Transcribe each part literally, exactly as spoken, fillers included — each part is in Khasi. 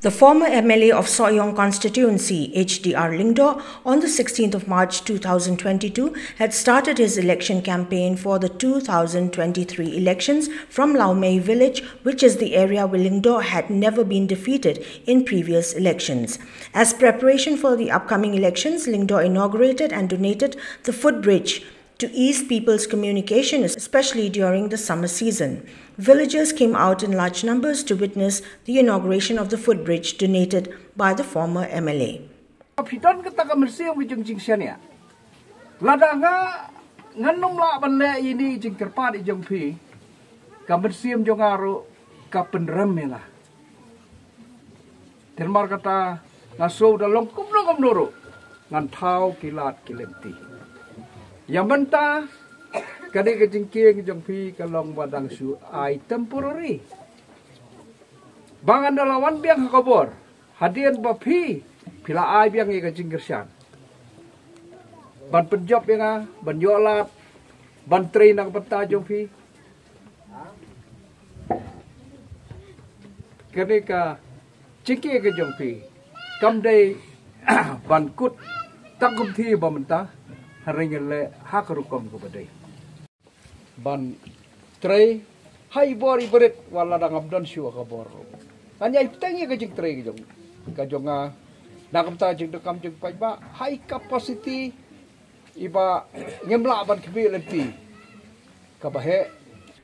The former M L A of Sohiong constituency, H D R Lyngdoh, on the sixteenth of March two thousand twenty-two, had started his election campaign for the two thousand twenty-three elections from Laumei village, which is the area where Lyngdoh had never been defeated in previous elections. As preparation for the upcoming elections, Lyngdoh inaugurated and donated the footbridge to ease people's communication, especially during the summer season. Villagers came out in large numbers to witness the inauguration of the footbridge donated by the former M L A. Phi don kata ka mynsiem ka jong jingshaniah. Lada nga, ngan nym lah ban leh ïa ine i jingkyrpad i jong phi, ka mynsiem jong nga ruh ka pynrem ïa nga. Te namar kata nga sngew da long kumno kumno ruh ngan thaw ki lad ki lynti. Ïa mynta kane ka jingkieng jong phi ka long ba dang shu ai temporary. Ba ngan da la wan biang ha ka bor hadien ba phi, phi la ai biang ïa ka jingkyrshan ban pynjop ïa nga, ban ïoh lad, ban trei na ka bynta jong phi. Kane ka jingkieng ka jong phi kam dei ban kut tang kumta ba mynta, hynrei ngan leh ha ka rukom kaba dei ban trei ha i bor i barit, wat la dang ngam don shuh ha ka bor ruh. Ngan ïai bteng ïa ka jingtrei ka jong, ka jong nga na ka bynta jingdonkam jong paidbah ha i capacity iba ngim lah ban khmih lynti kaba heh.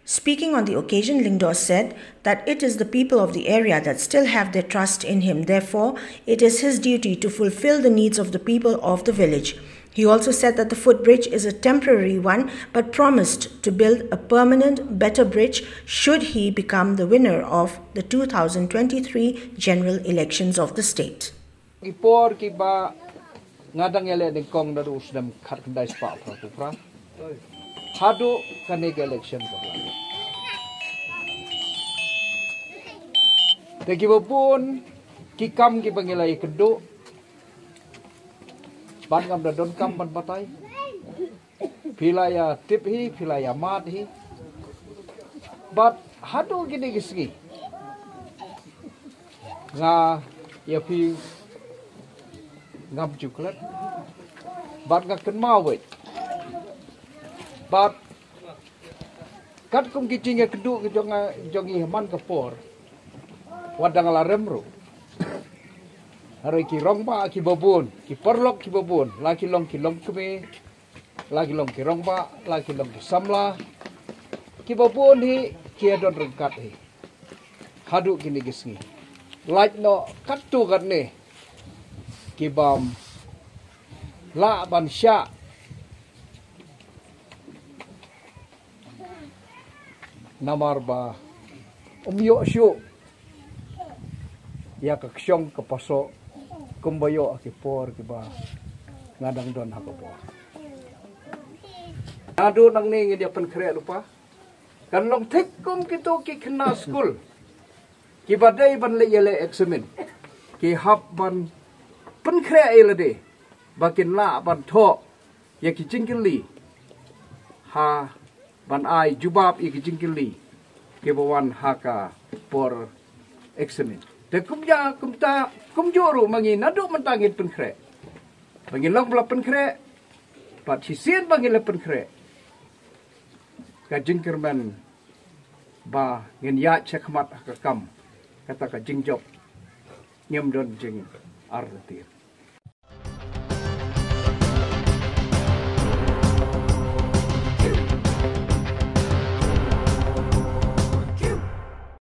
Speaking on the occasion, Lyngdoh said that it is the people of the area that still have their trust in him. Therefore, it is his duty to fulfill the needs of the people of the village. He also said that the footbridge is a temporary one, but promised to build a permanent, better bridge should he become the winner of the two thousand twenty-three general elections of the state. Ki por kiba nga dang ïaleh nyngkong naduh u snem khatkhyndai spah phra phew phra haduh kane ka election ka ba la. Te kiba bun ki kam kiba ngi la ïakynduh, ban ngam da donkam ban batai. Phi la ïa tip hi, phi la ïa mad hi. Bad haduh kine ki sngi nga ïa phi ngam ju klet. Bad nga kynmaw wei. Bad katkum ki jingïakynduh ki jong, jong ngi ha man ka por, wat dang la rem ruh, hynrei ki rangbah kiba bun, ki paralok kiba bun, la ki long ki longkmie, la ki long ki rangbah, la ki long ki samla, kiba bun hi ki ïa don ryngkat hi haduh kine ki sngi. Lait noh katto katne ki bym lah ban shah, namar ba um ïoh shuh ïa ka kshong ka pasoh kumba ïoh ha ki por kiba nga dang don ha ka bor. Naduh nangne ngin ïa pynkhreh lypa. Kan long thik kum kito ki khynnah skul kiba dei ban leh ïaleh eksamin, ki hap ban pynkhreh ïa lade ba kin lah ban thoh ïa ki jingkylli, ha ban ai jubab ïa ki jingkylli kiba wan ha ka por eksamin. Te kumjuh, kumta, kumjuh ruh ma ngi naduh mynta ngin pynkhreh. Ba ngin long ba la pynkhreh, bad shisien ba ngin la pynkhreh, ka jingkyrmen ba ngin ïaid shakhmat ha ka kam, kata ka jingjop ngim don jingartatien.